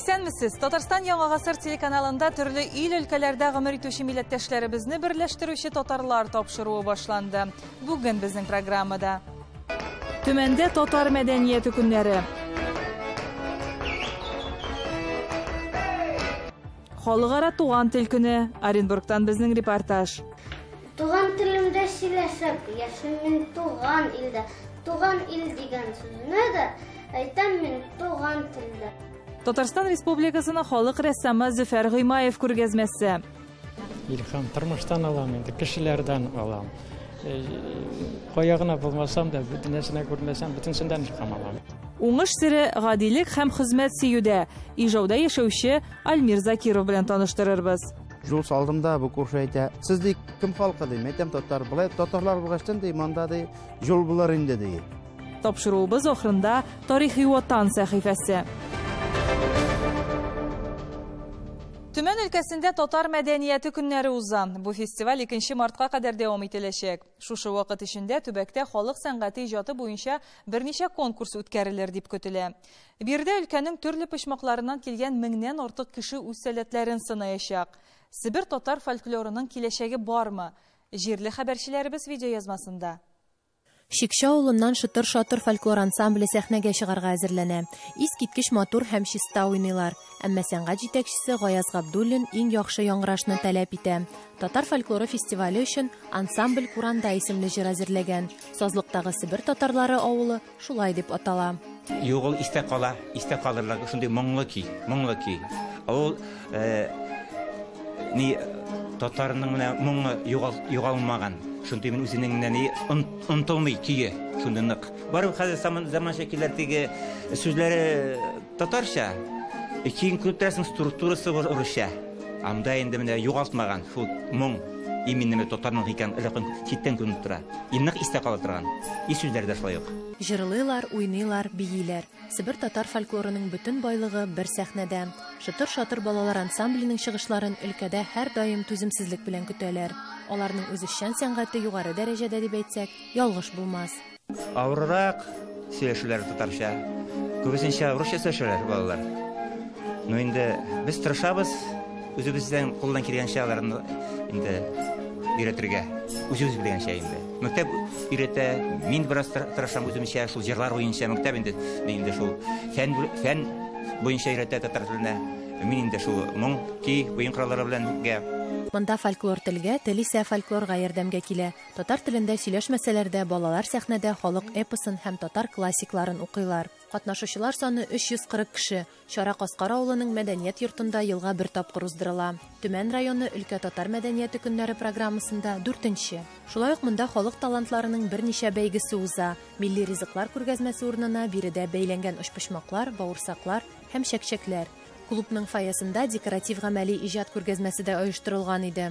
Исәнмесез! Татарстан Яңа Гасыр телеканалында төрле ил өлкәләрдә гомер итүче милләттәшләребезне берләштерүче татарлар тапшыруы башланды. Бүген безнең программада. Төмәндә татар мәдәнияте көннәре. Халыкара туган тел көне. Оренбургтан безнең репортаж. Туган телемдә сөйләшеп, яшим мин туган илдә. Туган ил дигән сүзне дә әйтәм мин туган телдә. Татарстан Республикасының халык рәссамы Зөфәр Гыймаев күргәзмәсе. Илһам тормыштан алам инде, кешеләрдән алам. Кая гына булмасам да, бөтенесенә күрмәсәм, бөтенесеннән илһам алам. Уңыш сере гадилек һәм хезмәт сөюдә. Ижауда яшәүче Альмир Закиров белән таныштырырбыз. Юл салдым да, бу күрше әйтә, сез ди кем халкы ди, әйтәм татар. Болай татарлар булгачтан ди, монда ди юл булыр инде ди. Тапшыруыбыз ахырында тарихи ватан сәхифәсе. Төмән өлкәсендә татар мәдәнияте көннәре уза. Бу фестиваль 2 мартка кадәр дәвам ителәчәк. Шушы вакыт эчендә төбәктә халык сәнгате иҗаты буенча берничә конкурс үткәрелер дип көтелә. Биредә өлкәнең төрле почмакларыннан килгән меңнән артык кеше үз сәләтләрен сынаячак. Себер татар фольклорының киләчәге бармы? Җирле хәбәрчеләребез видеоязмасында. Шикчә авылыннан Шытыр-шатыр фольклор ансамбле сәхнәгә чыгарга әзерләнә. Искиткеч матур һәм чиста уйныйлар. Әмма сәнгать җитәкчесе Гаяз Габдуллин иң яхшы яңгырашны таләп итә. Татар фольклоры фестивале өчен ансамбль Куранда исемле җыр әзерләгән. Сазлыктагы Себер татарлары авылы шулай дип атала. Юк, ул истә кала, истә калырлык шундый моңлы көй, моңлы көй. Ул ни татарның менә моңы югалмаган. Шундый мин үзенең менә ни онытылмый көе, шундый нык. Барыбер хәзер заманча көйләр теге сүзләре татарча, киң күреп торасың, структурасы урысча. Анда инде менә югалтмаган шул моң именно менә татарның икән, элек читтән күренеп тора. И нык истә кала торган. И сүзләре дә шулай ук. Җырлыйлар, уйныйлар, бииләр. Себер татар фольклорының бөтен байлыгы бер сәхнәдә. Шытыр-шатыр балалар ансамбленең чыгышларын өлкәдә һәрдаим түземсезлек белән көтәләр. Аларның үзешчән сәнгате югары дәрәҗәдә дип әйтсәк, ялгыш булмас. Авыррак сөйләшүләр татарча. Күбесенчә русча сөйләшәләр балалар. Но инде без тырышабыз, үзебездән кулдан килгәнчә аларны инде өйрәтергә. Үзебез белгәнчә инде. Мәктәп өйрәтә, мин бераз тырышам үземчә, шул җырлар буенча мәктәп инде, инде шул фән буенча өйрәтә татар теленә. Мин инде шул моң, көй, уен кораллары белән гә. Монда фольклор телгә, тел исә фольклорга ярдәмгә килә. Татар телендә сөйләшмәсәләр дә, балалар сәхнәдә халык эпосын һәм татар классикларын укыйлар. Катнашучылар саны 340 кеше. Чара Каскар авылының мәдәният йортында елга бер тапкыр уздырыла. Төмән районы өлкә татар мәдәнияте көннәре программасында 4-нче. Шулай ук монда халык талантларының берничә бәйгесе уза. Милли ризыклар күргәзмәсе урынына биредә бәйләнгән очпочмаклар, бавырсаклар һәм чәкчәкләр. Клубның фойесында декоратив гамәли иҗат күргәзмәсе дә оештырылган иде.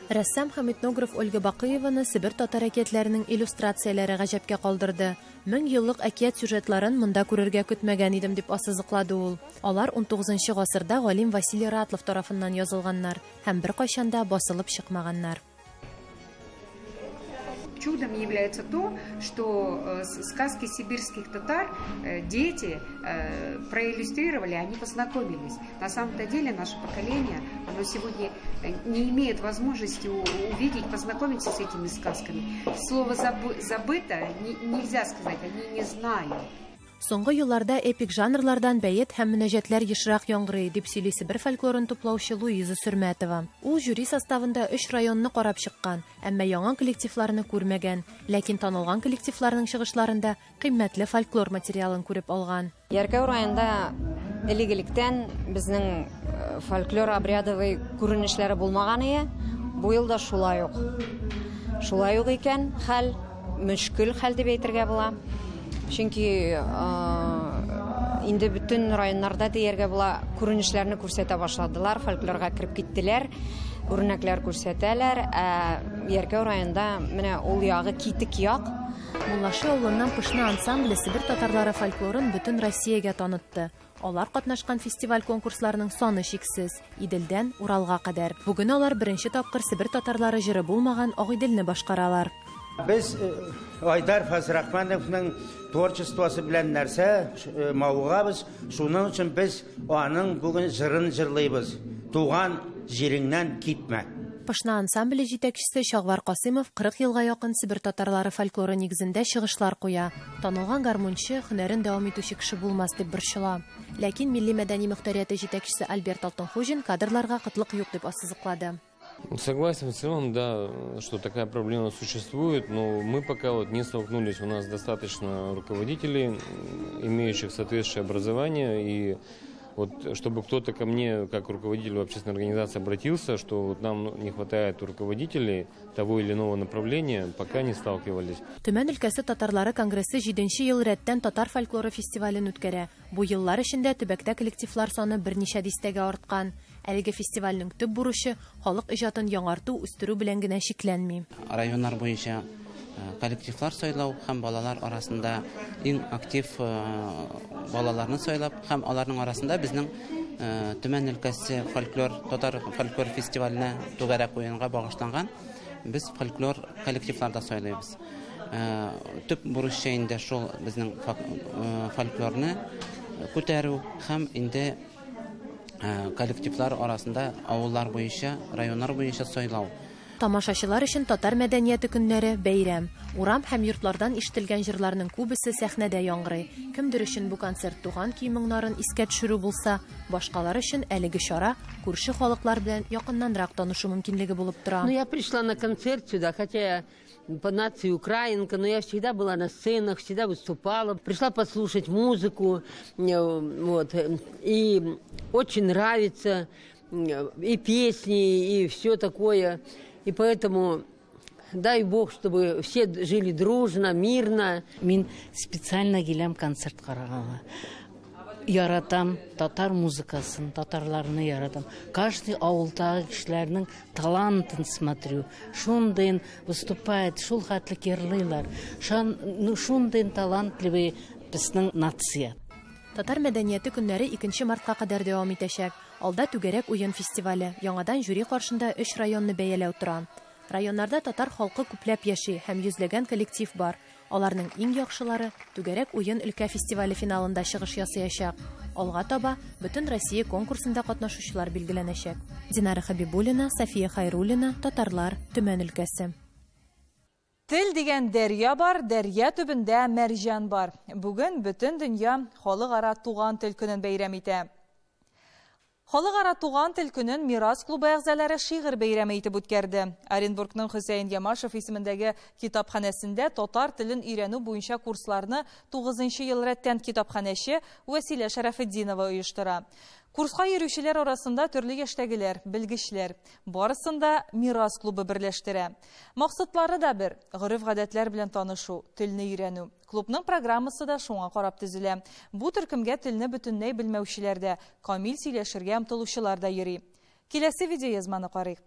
Рәссам һәм этнограф Ольга Бакыеваны Себер татар әкиятләренең иллюстрацияләре гаҗәпкә калдырды. Мең еллык әкият сюжетларын монда күрергә көтмәгән идем дип ассызыклады ул. Алар 19 гасырда галим Василий Ратлов тарафыннан язылганнар һәм беркайчан да басылып чыкмаганнар. Чудом является то, что сказки сибирских татар дети проиллюстрировали, они познакомились. На самом-то деле наше поколение, оно сегодня не имеет возможности увидеть, познакомиться с этими сказками. Слово «забыто» нельзя сказать, они не знают. Соңгы елларда эпик жанрлардан бәет һәм мөнәҗәтләр ешрак яңгырый, дип сөйли Себер фольклорын туплаучы Луиза Сөрмәтова. Ул жюри составында 3 районны карап чыккан, әмма яңа коллективларны күрмәгән, ләкин танылган коллективларның чыгышларында кыйммәтле фольклор материалын күреп алган. Яркәү районында элек-электән безнең фольклор обрядовый күренешләре булмаган иде. Бу елда шулай ук. Шулай ук икән хәл, мөшкел хәл дип әйтергә була. Чөнки инде бөтен районнарда дияргә була күренешләрне күрсәтә башладылар, фольклорга кереп киттеләр, үрнәкләр күрсәтәләр. Ә Яркәү районында менә ул ягы китек як. Муллашы авылыннан Пышны ансамбле Себер татарлары фольклорын бөтен Россиягә танытты. Алар катнашкан фестиваль конкурсларының саны чиксез, Иделдән Уралга кадәр. Бүген алар беренче тапкыр Себер татарлары җыры булмаган Агыйделне башкаралар. Без Айдар Фазрахмановның творчествосы белән нәрсә мавыгабыз, шуның өчен без аның бүген җырын җырлыйбыз. Туган җиреңнән китмә. Пышна ансамбле җитәкчесе Чагвар Касыймов 40 елга якын Себер татарлары фольклоры нигезендә чыгышлар куя. Танылган гармунчы һөнәрен дәвам итүче кеше булмас дип борчыла. Ләкин милли мәдәни мөхтәрияте җитәкчесе Альберт Алтынхуҗин кадрларга кытлык юк дип ассызыклады. Согласен в целом, да, что такая проблема существует, но мы пока вот не столкнулись. У нас достаточно руководителей, имеющих соответствующее образование, и вот чтобы кто-то ко мне, как руководителю общественной организации, обратился, что вот нам не хватает руководителей того или иного направления, пока не сталкивались. Төмән өлкәсе татарлары конгрессы 7 ел рәттән татар фольклоры фестивален үткәрә. Бу еллар эчендә төбәктә коллективлар саны берничә дистәгә арткан. Әлеге фестивальнең төп бурычы халык иҗатын яңарту, үстерү белән генә чикләнми. Районнар буенча коллективлар сайлау һәм балалар арасында иң актив балаларны сайлап һәм аларның арасында безнең Төмән өлкәсе фольклор татар фольклор фестиваленә түгәрәк уенга багышланган без фольклор коллективларда сайлыйбыз. Төп бурычы инде шул безнең фольклорны күтәрү һәм инде коллективлар арасында авыллар буенча, районнар буенча сайлау. Тамашачылар өчен татар мәдәнияте көннәре бәйрәм. Урам һәм йортлардан ишетелгән җырларның күбесе сәхнәдә яңгырый. Кемдер өчен бу концерт туган көй моңнарын искә төшерү булса, башкалар өчен әлеге чара күрше халыклар белән якыннанрак танышу мөмкинлеге булып тора. Ну, я пришла на концерт сюда, хотя я по нации украинка, но я всегда была на сценах, всегда выступала. Пришла послушать музыку, вот, и очень нравится и песни, и все такое. И поэтому дай Бог, чтобы все жили дружно, мирно. Мин специально киләм концерт карарга. Яратам татар музыкасын, татарларны яратам. Каждый авылдагы кешеләрнең талантын смотрю. Шундый выступает, шул хәтле йырлыйлар. Шундый талантливый безнең нация. Татар мәдәнияте көннәре 2 мартка кадәр дәвам итәчәк. Алда түгәрәк уен фестивале. Яңадан жюри каршында 3 районны бәяләү тора. Районнарда татар халкы күпләп яши һәм йөзләгән коллектив бар. Аларның иң яхшылары түгәрәк уен өлкә фестивале финалында чыгыш ясаячак. Алга таба бөтен Россия конкурсында катнашучылар билгеләнәчәк. Динара Хабибуллина, София Хайруллина, Татарлар, Төмән өлкәсе. Тел дигән дәрья бар, дәрья төбендә мәрҗән бар. Бүген бөтен дөнья халыкара туган тел көнен бәйрәм итә. Халыкара туган тел көнен Мирас клубы әгъзалары шигырь бәйрәме итеп үткәрде. Оренбургның Хөсәен Ямашев исемендәге китапханәсендә татар телен өйрәнү буенча курсларны 9 ел рәттән китапханәче Вәсилә Шәрәфетдинова оештыра. Курска йөрүчеләр арасында төрле яшьтәгеләр, белгечләр. Барысын да Мирас клубы берләштерә. Максатлары да бер – гореф-гадәтләр белән танышу, телне өйрәнү. Клубның программасы да шуңа карап төзелә. Бу төркемгә телне бөтенләй белмәүчеләр дә, камил сөйләшергә омтылучылар да йөри. Киләсе видеоязманы карыйк.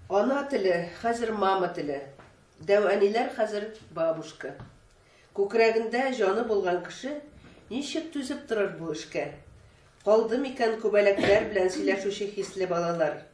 Ана теле хәзер мама теле. Дәү әниләр хәзер бабушка. Күкрәгендә җаны булган кеше ничек түзеп торыр бу эшкә? Калды микән күбәләкләр белән сөйләшүче хисле балалар?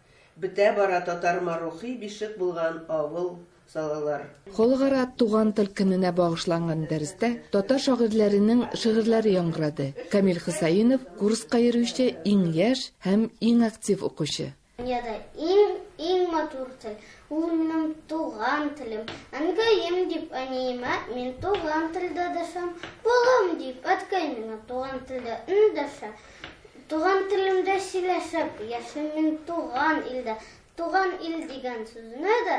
Бетә бара татарыма рухи бишек булган авыл салалар. Халыкара туган тел көненә багышланган дәрестә татар шагыйрьләренең шигырьләре яңгырады. Камил Хусаинов курска йөрүче иң яшь һәм иң актив укучы. Дөньяда иң иң матур тел, ул минем туган телем. Әнкәем дип әниемә мин туган телдә дәшәм, балам дип әткәй миңа туган телдә эндәшә. Туган телемдә сөйләшеп, яшим мин туган илдә. Туган ил дигән сүзне дә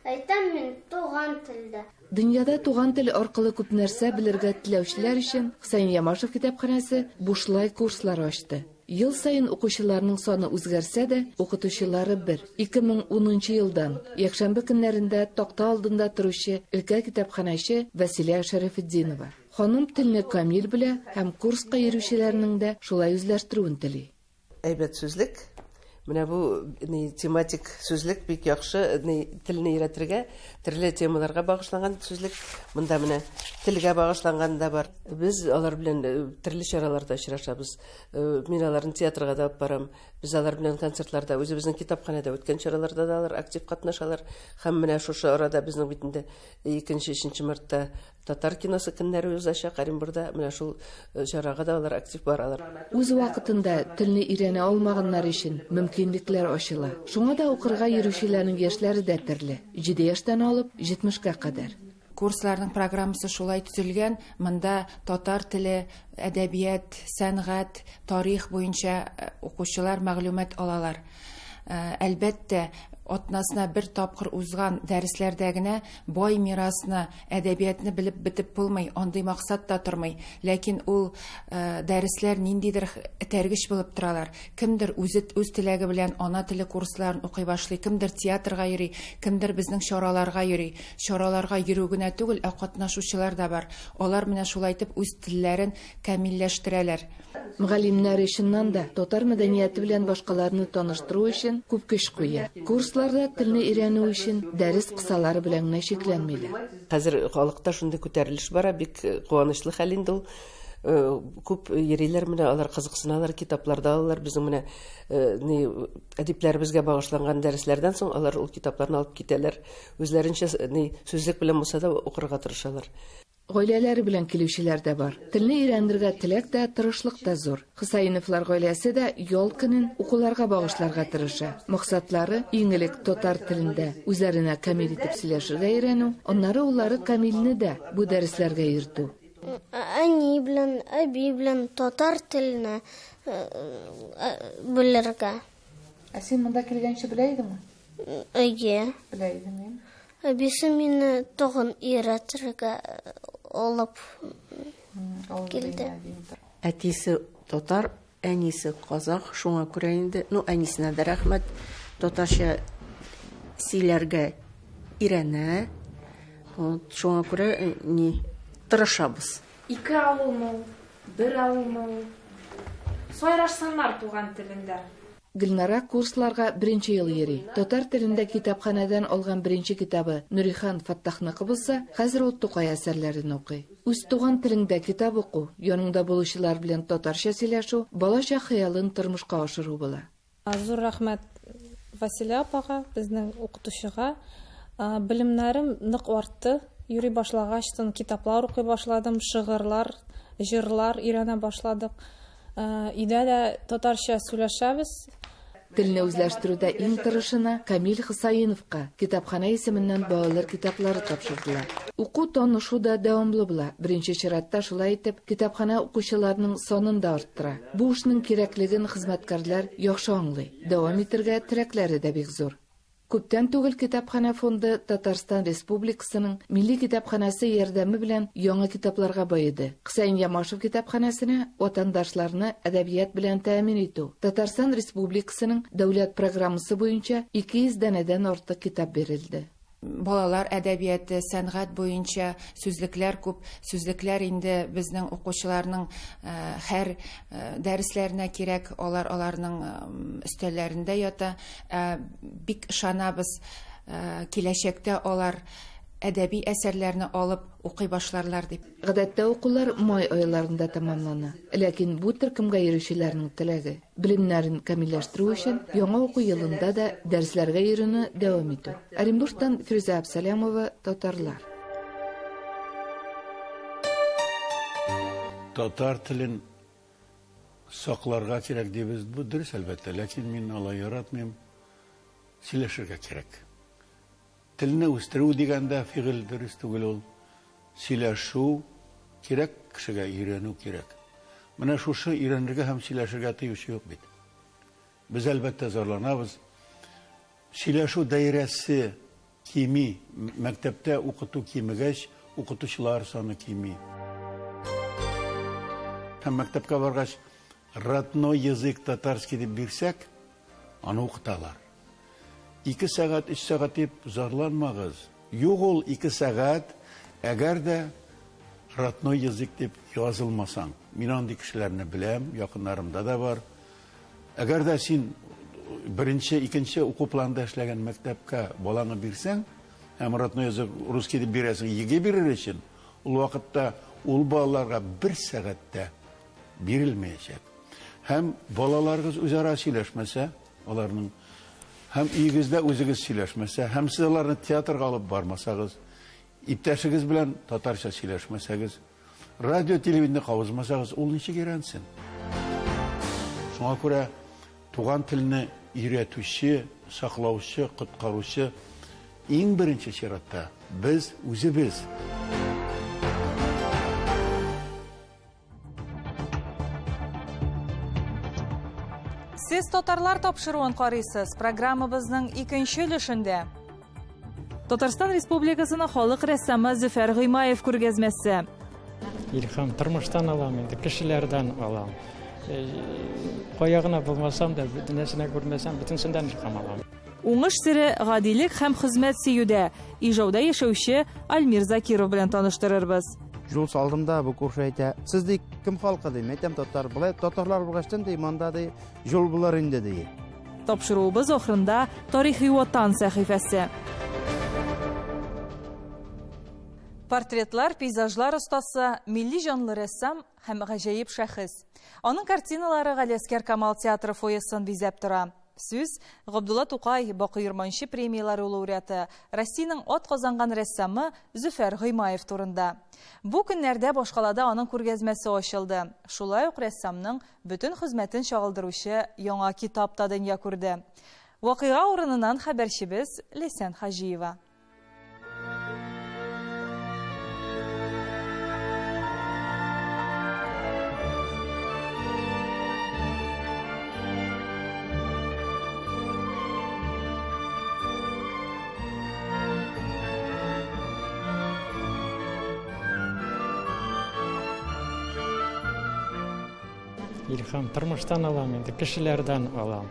әйтәм мин туган телдә. Дөньяда туган тел аркылы күп нәрсә белергә теләүчеләр өчен Хөсәен Ямашев китапханәсе бушлай курслар ачты. Ел саен укучыларның саны үзгәрсә дә, укытучылары бер. 2010 елдан якшәмбе көннәрендә такта алдында торучы өлкә китапханәче Вәсилә Шәрәфетдинова. Ханым телне камил белә һәм курска йөрүчеләрнең дә шулай үзләштерүен тели. Әйбәт сүзлек. Менә бу ни тематик сүзлек бик яхшы, ни телне өйрәтергә, төрле темаларга багышланган сүзлек. Монда менә телгә багышланган да бар. Без алар белән төрле чараларда очрашабыз. Мин аларны театрга да алып барам. Без алар белән концертларда, үзебезнең китапханәдә үткән чараларда да алар актив катнашалар. Һәм менә шушы арада безнең бит инде 2-3 мартта Татар киносы көннәре узачак Оренбурда, менә шул чарага да алар актив баралар. Үз вакытында телне өйрәнә алмаганнар өчен мөмкинлекләр ачыла. Шуңа да укырга йөрүчеләрнең яшьләре дә төрле, җиде яшьтән алып җитмешкә кадәр. Курсларның программасы шулай төзелгән, монда татар теле, әдәбият, сәнгать, тарих буенча укучылар мәгълүмат алалар. Әлбәттә, атнасына бер тапкыр узган дәресләрдә генә бай мирасны, әдәбиятны белеп бетеп булмый, андый максат та тормый. Ләкин ул дәресләр ниндидер этәргеч булып торалар. Кемдер үзе үз теләге белән ана теле курсларын укый башлый, кемдер театрга йөри, кемдер безнең чараларга йөри. Чараларга йөрү генә түгел, ә катнашучылар да бар. Алар менә шулай итеп үз телләрен камилләштерәләр. Мөгаллимнәре чыннан да татар мәдәнияте белән башкаларны таныштыру өчен күп көч куя. Курсларда телне өйрәнү өчен дәрес кысалары белән генә чикләнмиләр. Хәзер халыкта шундый күтәрелеш бара, бик куанычлы хәл инде ул. Күп йөриләр менә, алар кызыксыналар, китаплар да алалар. Безнең менә ни әдипләребезгә багышланган дәресләрдән соң алар ул китапларны алып китәләр. Үзләренчә ни сүзлек белән булса да укырга тырышалар. Гаиләләре белән килүчеләр дә бар. Телне өйрәнергә теләк тә, тырышлык та зур. Хусаиновлар гаиләсе дә ял көнен укуларга багышларга тырыша. Максатлары, иң элек татар телендә үзләренә камил итеп сөйләшергә өйрәнү, аннары уллары Камилне дә бу дәресләргә йөртү. Әни белән, әби белән татар теленә белергә. Ә син монда килгәнче белә идеңме? Әйе. Белә идең, әйеме? Әбисе мине тагын өйрәтергә алып килде. Әтисе татар, әнисе казах, шуңа күрә инде, ну, әнисенә дә рәхмәт, татарча сөйләргә өйрәнә. Вот, шуңа күрә ни тырышабыз. Ике авылмы ул, бер авылмы ул? Сайрашсыннар туган телендә. Гөлнара курсларга беренче ел йөри. Татар телендә китапханәдән алган беренче китабы Нурихан Фаттахныкы булса, хәзер ул Тукай әсәрләрен укый. Үз туган телеңдә китап уку, яныңда булучылар белән татарча сөйләшү балачак хыялын тормышка ашыру була. Зур рәхмәт Василия апага, безнең укытучыга. Белемнәрем нык артты. Йөри башлагачтын китаплар укый башладым, шигырьләр, җырлар өйрәнә башладык. Өйдә дә татарча сөйләшәбез. Телне үзләштерүдә иң тырышына Камил Хусаиновка китапханә исеменнән балалар китаплары тапшырдылар. Уку танышу да дәвамлы була. Беренче чиратта шулай итеп китапханә укучыларының санын да арттыра. Бу эшнең кирәклеген хезмәткәрләр яхшы аңлый. Дәвам итергә теләкләре дә бик зур. Күптән түгел китапханә фонды Татарстан Республикасының Милли китапханәсе ярдәме белән яңа китапларга баеды. Хусаин Ямашев китапханәсенә ватандашларны әдәбият белән тәэмин итү Татарстан Республикасының дәүләт программасы буенча 200 данәдән артык китап бирелде. Балалар әдәбияты, сәнгать буенча сүзлекләр күп. Сүзлекләр инде безнең укучыларның һәр дәресләренә кирәк, алар аларның өстәлләрендә ята. Бик ышанабыз, киләчәктә алар әдәби әсәрләрне алып укый башларлар дип. Гадәттә укулар май айларында тәмамлана. Ләкин бу төркемгә йөрүчеләрнең теләге белемнәрен камилләштерү өчен яңа уку елында да дәресләргә йөрүне дәвам итү. Оренбургтан Фирүзә Абсалямова, Татарлар. Татар телен сакларга кирәк дибез. Бу дөрес әлбәттә, ләкин мин алай яратмыйм. Сөйләшергә кирәк. Телне үстерү дигәндә фигыль дөрес түгел ул. Сөйләшү кирәк, кешегә өйрәнү кирәк. Менә шушы өйрәнергә һәм сөйләшергә тыючы юк бит. Без әлбәттә зарланабыз. Сөйләшү даирәсе кими, мәктәптә укыту кимегәч, укытучылар саны кими. Һәм мәктәпкә баргач, родной язык татарский дип бирсәк, аны укыталар. 2 сәгать, 3 сәгать дип зарланмагыз. Юк ул 2 сәгать, әгәр дә родной язык дип язылмасаң. Мин андый кешеләрне беләм, якыннарымда да бар. Әгәр дә син Беренче, икенче уку планында эшләгән мәктәпкә балаңны бирсәң, һәм родной язык русский дип бирәсең, ЕГЭ бирер өчен, ул вакытта ул балаларга бер сәгатьтә бирелмәячәк. Һәм балаларыгыз үзара сөйләшмәсә, аларның һәм өегездә үзегез сөйләшмәсә, һәм сез аларны театрга алып бармасагыз, иптәшегез белән татарча сөйләшмәсәгез, радио, телевидение кабызмасагыз, ул ничек өйрәнсен? Шуңа күрә туган телне өйрәтүче, саклаучы, коткаручы иң беренче чиратта без үзебез. Сез татарлар тапшыруын карыйсыз. Программабызның икенче өлешендә Татарстан Республикасының халык рәссамы Зөфәр Гыймаев күргәзмәсе. Илһам тормыштан алам инде, кешеләрдән алам. Кая гына булмасам да, бөтенесенә күрмәсәм, бөтенесеннән илһам алам. Уңыш сере гадилек һәм хезмәт сөюдә. Ижауда яшәүче Альмир Закиров белән таныштырырбыз. Юл салдым да, бу күрше әйтә, сез ди кем халкы ди, әйтәм татар. Болай татарлар булгачтан ди, монда ди юл булыр инде ди. Тапшыруыбыз ахырында тарихи ватан сәхифәсе. Портретлар, пейзажлар остасы, милли җанлы рәссам һәм гаҗәеп шәхес. Аның картиналары Галиәсгар Камал театры фойесын бизәп тора. Сүз Габдулла Тукай, Бакый Урманче премияләре лауреаты, Россиянең ат казанган рәссамы Зөфәр Гыймаев турында. Бу көннәрдә башкалада аның күргәзмәсе ачылды. Шулай ук рәссамның бөтен хезмәтен чагылдыручы яңа китап та дөнья күрде. Вакыйга урыныннан хәбәрчебез Ләйсән Хаҗиева. Илһам тормыштан алам инде, кешеләрдән алам.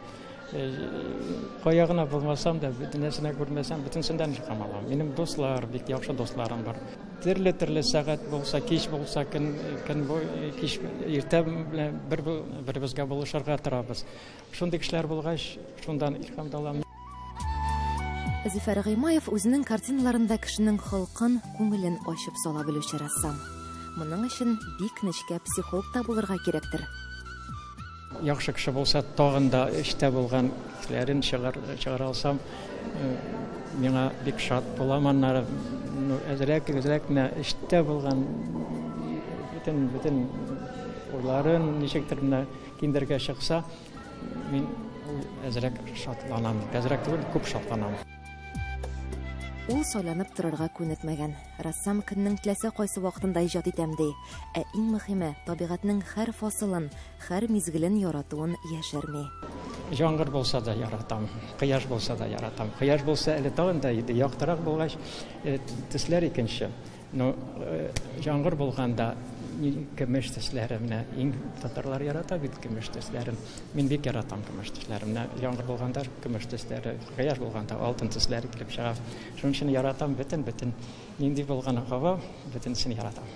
Кая гына булмасам да, бөтенесенә күрмәсәм, бөтенесеннән илһам алам. Минем дуслар, бик яхшы дусларым бар. Төрле-төрле сәгать булса, кич булса, көн, көн бу, кич иртә белән бер беребезгә булышырга торабыз. Шундый кешеләр булгач, шундан илһам да алам. Зөфәр Гыймаев үзенең картиналарында кешенең холкын, күңелен ачып сала белүче рәссам. Моның өчен бик нечкә психолог та булырга кирәктер. Яхшы кеше булса, тагын да эчтә булган кешеләрен чыгара алсам, миңа бик шат булам. Аннары, ну, әзрәк, әзрәк менә эчтә булган бөтен, бөтен уйларын ничектер менә киндергә чыкса, мин әзрәк шатланам. Әзрәк түгел, күп шатланам. Ул сайланып торырга күнекмәгән. Рәссам көннең теләсә кайсы вакытында иҗат итәм ди. Ә иң мөһиме, табигатьнең һәр фасылын, һәр мизгелен яратуын яшерми. Яңгыр булса да яратам, кояш булса да яратам. Кояш булса әле тагын да иде, яктырак булгач, төсләр икенче. Но яңгыр булганда көмеш төсләре менә иң татарлар ярата бит көмеш төсләрен. Мин бик яратам көмеш төсләрен. Менә яңгыр булганда көмеш төсләре, кояш булганда алтын төсләре килеп чыга. Шуның өчен яратам бөтен-бөтен нинди булган һава, бөтенесен яратам.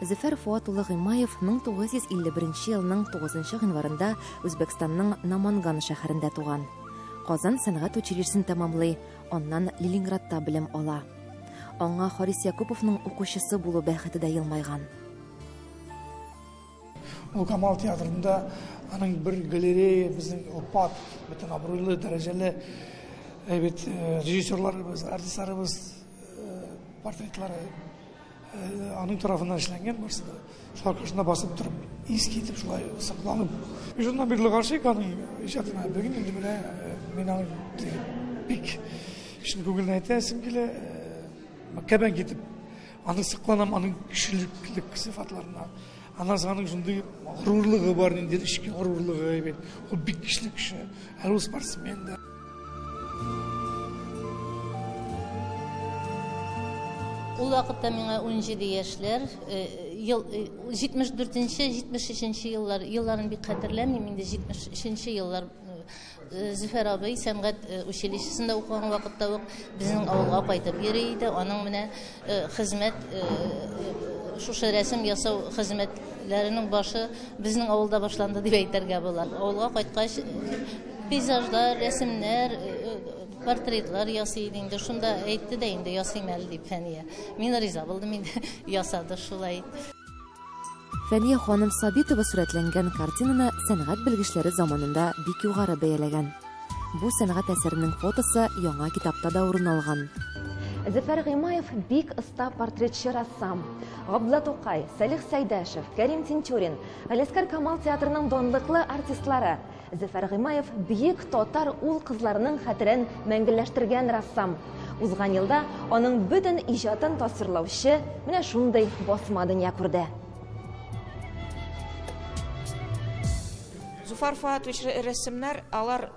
Зөфәр Фуат улы Гыймаев 1951 елның 9 гыйнварында Үзбәкстанның Наманган шәһәрендә туган. Казан сәнгать училищесын тәмамлый, аннан Ленинградта белем ала. Аңа Харис Якуповның укучысы булу бәхете дә елмайган. Ул Камал театрында аның бер галерея, безнең олпат, бөтен абруйлы, дәрәҗәле әйбәт режиссерларыбыз, артистларыбыз портретлары аның тарафыннан эшләнгән барысы да. Шулар каршында басып торып, ис китеп шулай сокланып. Мин шуннан бирле гашыйк аның иҗатына. Бүген инде менә мин аның бик чын күңелдән әйтәсем килә, Мәккәдән китеп, аны сокланам, аның кешелеклек сыйфатларына. Аннан соң аның шундый горурлыгы бар, ниндидер эчке горурлыгы, әйбәт. Ул бик көчле кеше, әле ул спортсмен да. Ул вакытта миңа 17 яшьләр, ел, 74-нче, 73-нче еллар, елларын бик хәтерләмим, инде 73-нче еллар. Зөфәр абый сәнгать училищесында укыган вакытта ук безнең авылга кайтып йөри иде. Аның менә хезмәт, шушы рәсем ясау хезмәтләренең башы безнең авылда башланды дип әйтергә була. Авылга кайткач, Пейзажлар, рәсемнәр, портретлар ясый иде инде. Шунда әйтте дә инде, ясыйм әле дип Фәния. Мин риза булдым инде, ясады шулай. Фәния ханым Сабитова сурәтләнгән картинаны сәнгать белгечләре заманында бик югары бәяләгән. Бу сәнгать әсәренең фотосы яңа китапта да урын алган. Зөфәр Гыймаев бик оста портретчы рәссам. Габдулла Тукай, Салих Сәйдәшев, Кәрим Тинчурин, Галиәсгар Камал театрының данлыклы артистлары. Зөфәр Гыймаев бөек татар ул-кызларының хәтерен мәңгелләштергән рәссам. Узган елда аның бөтен иҗатын тасвирлаучы менә шундый басма дөнья күрде. Зуфар Фоатович рәсемнәр, алар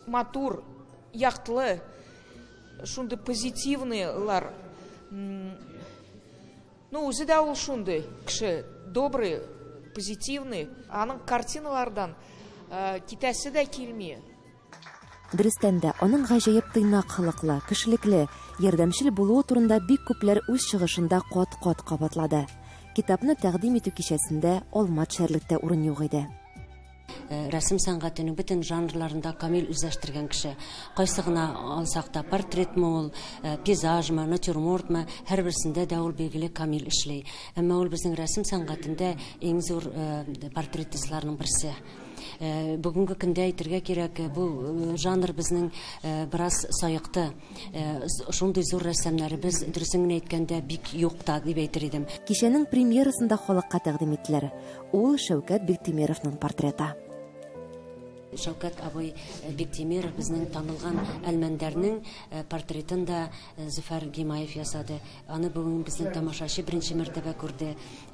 матур, яктылы, шундый позитивныйлар. Ну, үзе дә ул шундый кеше, добрый, позитивный. Аның картиналардан китәсе дә килми. Дөрестән дә, аның гаҗәеп тыйнак холыклы, кешелекле, ярдәмчел булуы турында бик күпләр үз чыгышында кат-кат кабатлады. Китапны тәкъдим итү кичәсендә алма төшәрлек тә урын юк иде. Рәсем сәнгатенең бөтен жанрларында камил үзләштергән кеше. Кайсы гына алсак та, портретмы ул, пейзажмы, натюрмортмы, һәрберсендә дә ул билгеле камил эшли. Әмма ул безнең рәсем сәнгатендә иң зур портретистларның берсе. Бүгенге көндә әйтергә кирәк, бу жанр безнең бераз саекты. Шундый зур рәссамнарыбыз, дөресен генә әйткәндә, бик юк та дип әйтер идем. Кичәнең премьерасында халыкка тәкъдим иттеләр. Ул Шәүкәт Биктимеровның портреты. Шәүкәт абый Биктимеров безнең танылган Әлмәндәрнең портретын да Зөфәр Гыймаев ясады. Аны бүген безнең тамашачы беренче мәртәбә күрде.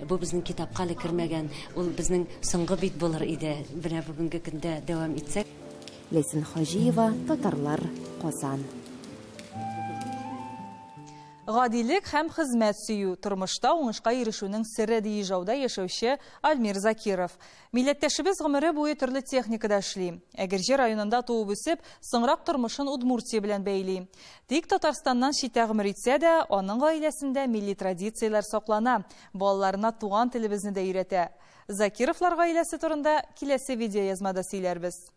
Бу безнең китапка әле кермәгән, ул безнең соңгы бит булыр иде. Менә бүгенге көндә дәвам итсәк. Ләйсән Хаҗиева, Татарлар, Казан. Гадилек һәм хезмәт сөю тормышта уңышка ирешүнең сере, ди Ижауда яшәүче Альмир Закиров. Милләттәшебез гомере буе төрле техникада эшли. Әгерҗе районында туып үсеп, соңрак тормышын Удмуртия белән бәйли. Тик Татарстаннан читтә гомер итсә дә, аның гаиләсендә милли традицияләр саклана, балаларына туган телебезне дә өйрәтә. Закировлар гаиләсе турында киләсе видеоязмада сөйләрбез.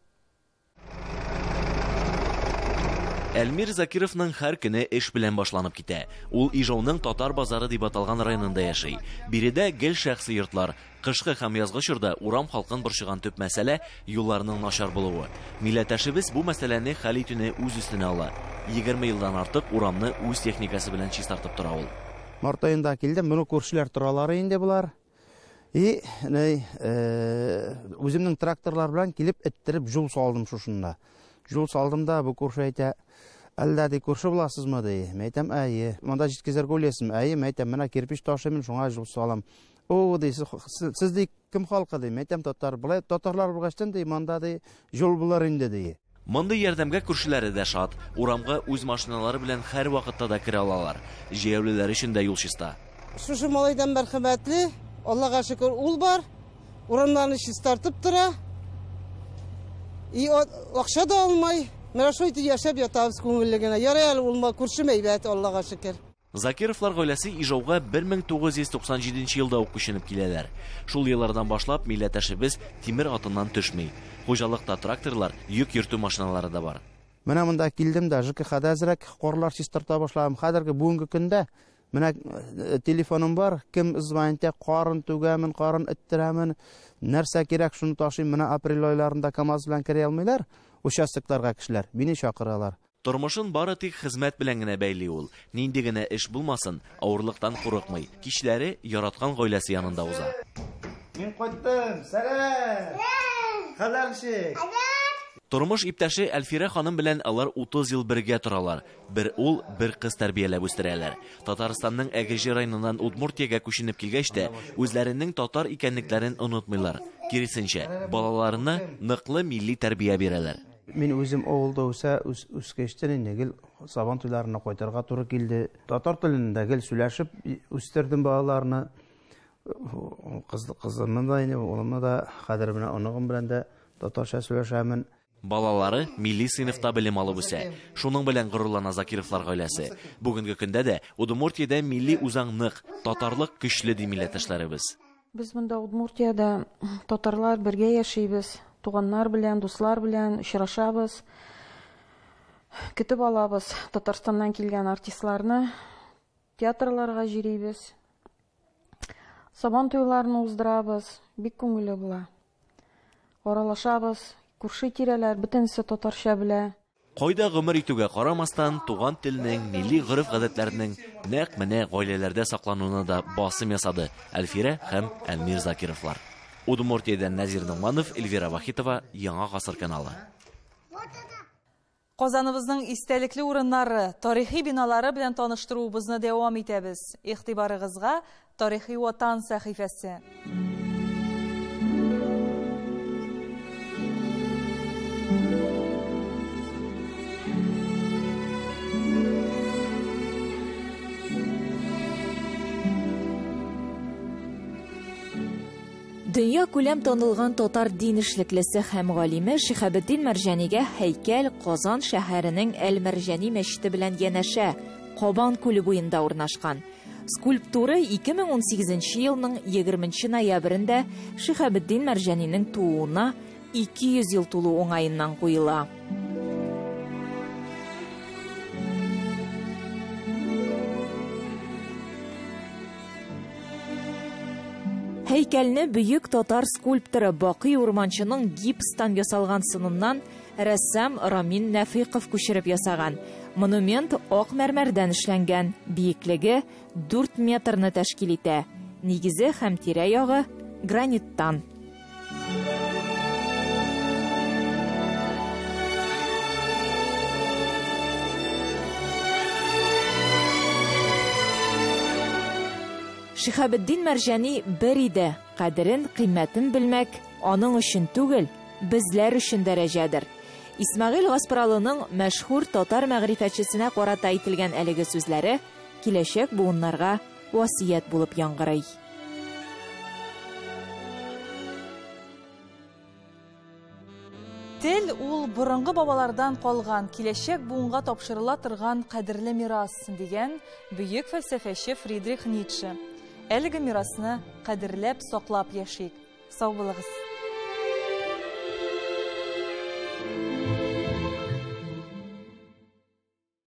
Әлмир Закировның һәр көне эш белән башланып китә. Ул Ижауның Татар базары дип аталган районында яши. Биредә гел шәхси йортлар. Кышкы һәм язгы чорда урам халкын борчыган төп мәсьәлә юлларның начар булуы. Милләттәшебез бу мәсьәләне хәл итүне үз өстенә ала. 20 елдан артык урамны үз техникасы белән чистартып тора ул. Март аенда килдем, моны күршеләр торалары инде булар. И, үземнең тракторлар белән килеп эттереп юл салдым шушында. Юл салдым да, бу күрше әйтә, әллә ди күрше буласызмы ди. Мин әйтәм, әйе. Монда җиткезергә уйлыйсызмы? Әйе, мин әйтәм, менә кирпич ташыйм, шуңа юл салам. О, ди, сез ди кем халкы ди? Мин әйтәм, татар. Болай татарлар булгачтан ди, монда ди юл булыр инде ди. Мондый ярдәмгә күршеләре дә шат. Урамга үз машиналары белән һәр вакытта да керә алалар. Җәяүлеләр өчен дә юл чиста. Шушы малайдан мәрхәмәтле, Аллага шөкер, ул бар. Урамнарны чистартып тора. И акча да алмай. Менә шулай итеп яшәп ятабыз күңелле генә. Ярый әле ул күршем әйбәт, Аллага шөкер. Закировлар гаиләсе Ижауга 1997 елда ук күченеп киләләр. Шул еллардан башлап милләттәшебез тимер атыннан төшми. Хуҗалыкта тракторлар, йөк йөртү машиналары да бар. Менә монда килдем дә, ЖКХда әзрәк карлар чистарта башладым. Хәзерге бүгенге көндә менә телефоным бар, кем звонит, карын түгәмен, карын эттерәмен, нәрсә кирәк шуны ташыйм. Менә апрель айларында КАМАЗ белән керә алмыйлар, участокларга кешеләр мине чакыралар. Тормышын бары тик хезмәт белән генә бәйли ул. Нинди генә эш булмасын, авырлыктан курыкмый. Кичләре яраткан гаиләсе янында уза. Мин кайттым, сәлам! Хәлләр ничек? Тормыш иптәше Әлфирә ханым белән алар 30 ел бергә торалар. Бер ул, бер кыз тәрбияләп үстерәләр. Татарстанның Әгерҗе районыннан Удмуртиягә күченеп килгәч тә, үзләренең татар икәнлекләрен онытмыйлар. Киресенчә, балаларына ныклы милли тәрбия бирәләр. Мин үзем авылда үскәчтен инде гел Сабан туйларына кайтырга туры килде. Татар телендә гел сөйләшеп үстердем балаларны. Кызымны да инде, улымны да, хәзер менә оныгым белән дә татарча сөйләшәмен. Балалары милли сыйныфта белем алып үсә. Шуның белән горурлана Закировлар гаиләсе. Бүгенге көндә дә Удмуртиядә милли үзаң нык, татарлык көчле ди милләттәшләребез. Без монда Удмуртиядә татарлар бергә яшибез. Туганнар белән, дуслар белән очрашабыз. Көтеп алабыз Татарстаннан килгән артистларны. Театрларга йөрибез. Сабан туйларын уздырабыз. Бик күңелле була. Аралашабыз. Күрше тирәләр бөтенесе татарча белә. Кайда гомер итүгә карамастан, туган телнең, милли гореф-гадәтләрнең нәкъ менә гаиләләрдә саклануына да басым ясады Әлфирә һәм Әлмир Закировлар. Удмуртиядән Нәзир Ногманов, Эльвира Вахитова, Яңа гасыр каналы. Казаныбызның истәлекле урыннары, тарихи биналары белән таныштыруыбызны дәвам итәбез. Игътибарыгызга Тарихи Ватан сәхифәсе. Дөнья күләм танылган татар дин эшлеклесе һәм галиме Шиһабетдин Мәрҗанигә һәйкәл Казан шәһәренең Әл-Мәрҗани мәчете белән янәшә, Кабан күле буенда урнашкан. Скульптура 2018 елның 20 ноябрендә Шиһабетдин Мәрҗанинең тууына 200 ел тулу уңаеннан куела. Һәйкәлне бөек татар скульпторы Бакый Урманчының гипстан ясалган сыныннан рәссам Рамин Нәфыйков күчереп ясаган. Монумент ак мәрмәрдән эшләнгән, биеклеге 4 метрны тәшкил итә. Нигезе һәм тирә-ягы граниттан. Шиһабетдин Мәрҗани бер иде, кадерен, кыйммәтен белмәк аның өчен түгел, безләр өчен дәрәҗәдер. Исмәгыйль Гаспралының мәшһүр татар мәгърифәтчесенә карата әйтелгән әлеге сүзләре киләчәк буыннарга васыять булып яңгырый. Тел ул борынгы бабалардан калган, киләчәк буынга тапшырыла торган кадерле мирас, дигән бөек фәлсәфәче Фридрих Ницше. Әлеге мирасны кадерләп, саклап яшик. Сау булыгыз.